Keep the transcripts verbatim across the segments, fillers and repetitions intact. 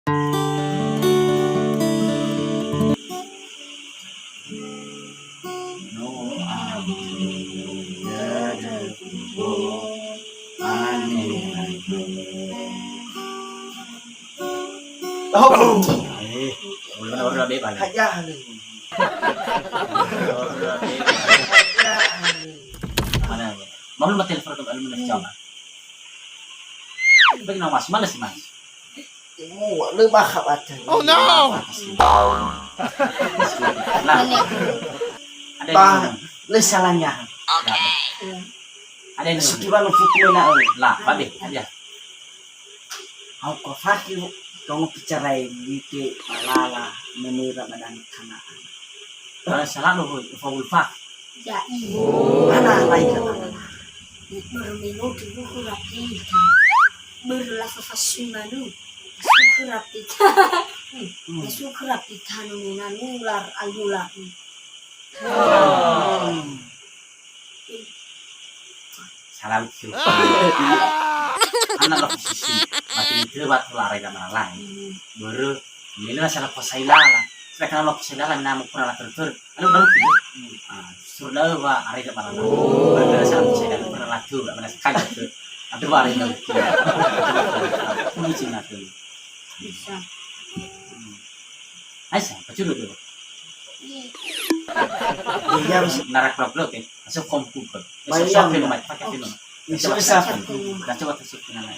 No, abu, ya, ya, oh, ane, ane. Oh. Eh, ulun ora be bala. Haja, ane. Mana? Mau lu telepon ke alumni sama. Bagi nama Mas, mana sih, Mas? Mua, lö bakha bata. Oh, no! Nah. Ada yang ngomong. Lö salahnya. Oke. Ada yang ngomong. Sekiwa no futu na, eh. Lah, babe, aja. Au ko fakhi tongo picarai wite malala menura badan Kanaan. Kalau salah lo, hoi, faul fak. Ya, iya. Mana lain kata? Bermenogi buku rapita. Berlafa fasu manu. Suku rapita. Hmm. Suku rapita no mena nular alular. Hmm. Salah ucap. Ana lo posisi. Mati itu batu larai dan lain. Baru, mila salah posai lala. Sedangkan lo posai lala, namu pernah latar ter. Anu baru tu. Ah, suruh dah wa, hari dah malam. Baru dah salah posai lala, pernah latar, mana sekali tu. Ada wa hari dah. Ini cina tu. Bisa. Aisyah, pacuru tu. Iya. Narak blok-blok, eh. Masuk kom Google. Baik, masuk ya, film, pakai film. Bisa, bisa. Nah, coba masuk ke mana?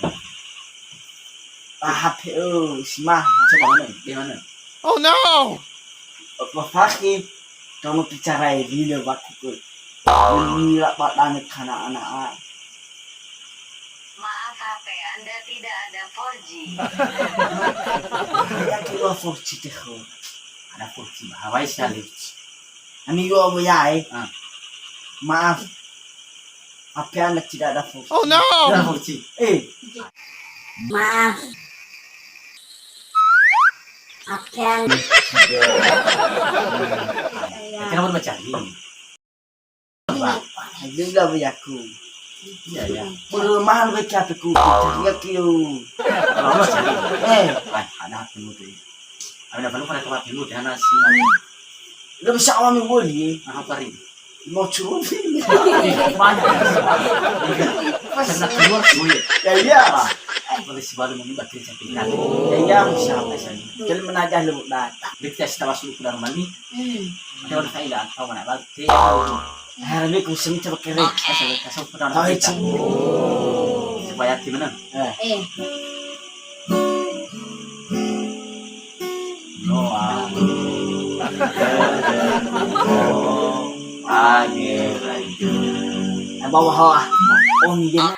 Ah, H P, oh, si mah. Coba mana? Di mana? Oh, no! Apa fakhi? Kamu bicara ini, baku. Menira badan Kanaan. Maaf, H P Anda tidak ada four G. Ya, keluar four G deh, kok. Ada four G, bahawai sekali. Ani yo, Bu, ya, eh. Ah. Maaf. H P Anda tidak ada four G. Oh, no! Tidak ada four G. Eh. Maaf. H P Anda. Kenapa lu baca ini? Ayo lah, wei aku. Iya, iya. Belum mahal, wei, H P ku. Cari lagi, yo. Kalau lu cari. Eh. Ah, ada H P mu tu. Ada apa lu pada ke H P mu, jangan asing. Lu bisa awal minggu ni. Ah, apa hari? Mau curut. Ih, banyak. Pas kena keluar, gue. Ya, iya. Boleh sebelum ini bakal cantik. Ya, iya, bisa. Jadi menajah lu datang. Kita setawas lu kurang mani. Hmm. Ada orang Thailand, tahu mana, Bang? Harami ku semi coba kere. Asal kasih pernah. Tahu itu. Supaya gimana? Eh. Eh. Noah. Age raja. Eh, bawa hawa. Oh, ini dia.